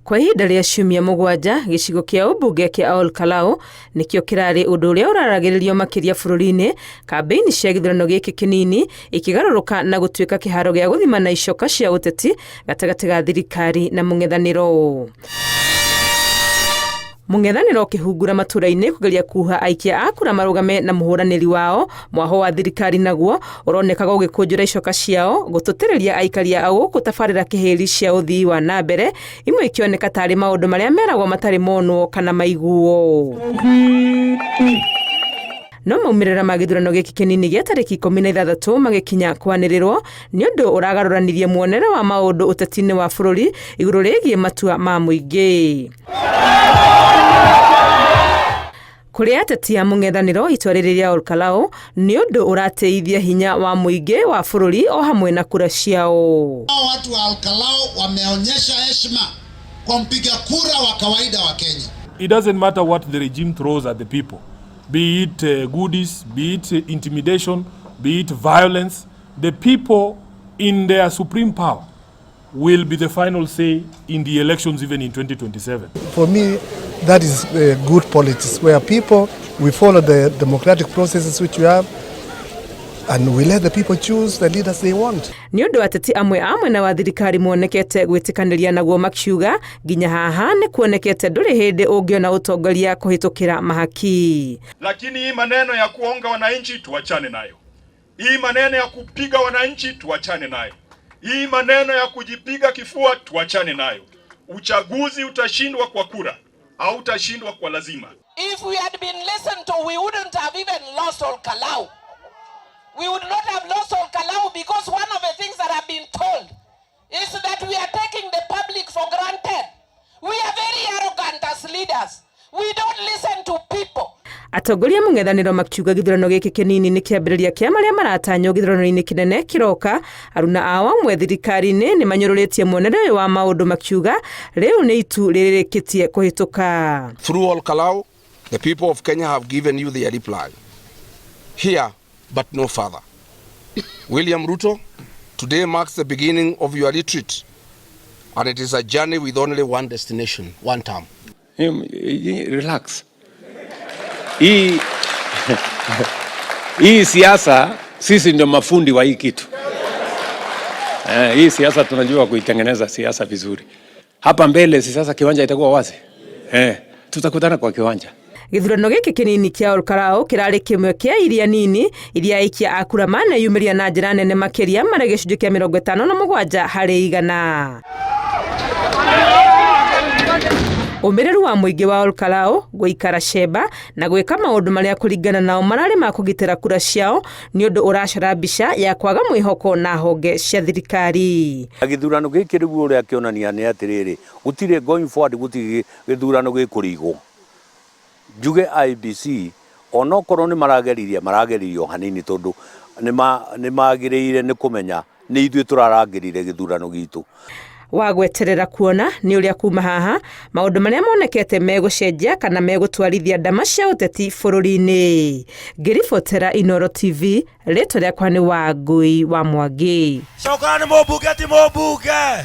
Kwa ihinda rĩa ciumia 7, gĩcigo kĩa ũmbunge kĩa Ol Kalou nĩkĩo kĩrarĩ ũndũ ũrĩa ũraragĩrĩrio makĩria bũrũri-inĩ, kambĩini cia gĩthurano gĩkĩ kĩnini ikĩgarũrũka na gũtuĩka kĩharo gĩa gũthimana icoka cia ũteti gatagatĩ ga thirikari na mũng'ethanĩro. Mũng'ethanĩro ũkĩhungura matũra-inĩ kũgeria kuha aikia a kura marũgame na mũhũranĩri wao. Mwaho wa thirikari naguo ũronekaga ũgĩkũnjũra icoka ciao gũtũtĩrĩria aikari a gũkũ tabarĩra kĩhĩri cia ũthii wa na mbere, imwe ikĩoneka tarĩ maũndũ marĩa meragwo matarĩ monwo kana maiguo. No maumĩrĩra ma gĩthurano gĩkĩ kĩnini gĩa tarĩki 16 magĩkinya kwanĩrĩrwo nĩ ũndũ ũragarũranirie muonere wa maũndũ ũteti-inĩ wa bũrũri igũrũ rĩgiĩ matua ma mũingĩ. Kũrĩ ateti a mũng'ethanĩro, itua rĩrĩ rĩa Ol Kalou nĩ ũndũ ũratĩithia hinya wa mũingĩ wa bũrũri o hamwe na kura ciao. Hao watu wa Ol Kalou wameonyesha heshima kwa mpiga kura wa kawaida wa Kenya. It doesn't matter what the regime throws at the people, be it goodies, be it intimidation, be it violence, the people in their supreme power will be the final say in the elections even in 2027. For me, that is good politics, where people, we follow the democratic processes which we have, and we let the people choose the leaders they want. Nĩ ũndũ ateti amwe a mwena wa thirikari monekete gwĩtĩkanĩria naguo makiuga nginya haha nĩ kuonekete ndũrĩ hĩndĩ ũngĩona ũtongoria kũhĩtũkĩra mahaki. Lakini hii maneno ya kuonga wananchi tuachane nayo. Hii maneno ya kupiga wananchi tuachane nayo. Hii maneno ya kujipiga kifua tuachane nayo. Uchaguzi utashindwa kwa kura, hautashindwa kwa lazima. If we had been listened to, we wouldn't have even lost Ol Kalou. We would not have lost Ol Kalou because one of the things that have been told is that we are taking the public for granted. We are very arrogant as leaders. We don't listen to people. Atongoria mũng'ethanĩro makiuga gĩthurano gĩkĩ kĩnini nĩ kĩambĩrĩria kĩa marĩa maratanywo gĩthurano-inĩ kĩnene kĩroka. Aruna ao amwe thirikari-inĩ nĩ manyũrũrĩtie muonere ũyũ wa maũndũ makiuga rĩu nĩ itu rĩrĩkĩtie kũhĩtũka. Through Ol Kalou, the people of Kenya have given you their reply. Here, but no further. William Ruto, today marks the beginning of your retreat, and it is a journey with only one destination, one term. Relax. Hii siasa sisi ndio mafundi wa hii kitu. Hii siasa tunajua kuitengeneza siasa vizuri. Hapa mbele si sasa kiwanja itakuwa wazi. Tutakutana kwa kiwanja. Gĩthurano gĩkĩ kĩnini kĩa Ol Kalou kĩrarĩ kĩmwe kĩa iria nini iria aikia a kura maneyumĩria na njĩra nene makĩria marĩ gĩcunjĩ kĩa 57 harĩ igana. Ũmĩrĩru wa mũingĩ wa Ol Kalou gũikara cemba na gwĩka maũndũ marĩa kũringana nao mararĩ ma kũgitĩra kura ciao nĩ ũndũ ũracora mbica ya kwaga mwĩhoko na honge cia thirikari. Gĩthurano gĩkĩ rĩu ũrĩa kĩonania nĩ atĩrĩrĩ, gũtirĩ going forward, gũtirĩ gĩthurano gĩkũrigwo. Njuge IEBC onokorwo nĩ marageririe, marageririe o hanini tondũ nĩ magĩrĩire nĩ kũmenya nĩ ithuĩ tũrarangĩrire gĩthurano gitũ. Wa gweterera kuona nĩ ũrĩa kuma haha maũndũ marĩa monekete megũcenjia kana megũtwarithia ndama cia ũteti bũrũri-inĩ. Ngĩribotera Inooro TV, rĩtwa rĩakwa nĩ Wangũi wa Mwangi. Cokana nĩ mũmbunge ti mũmbunge.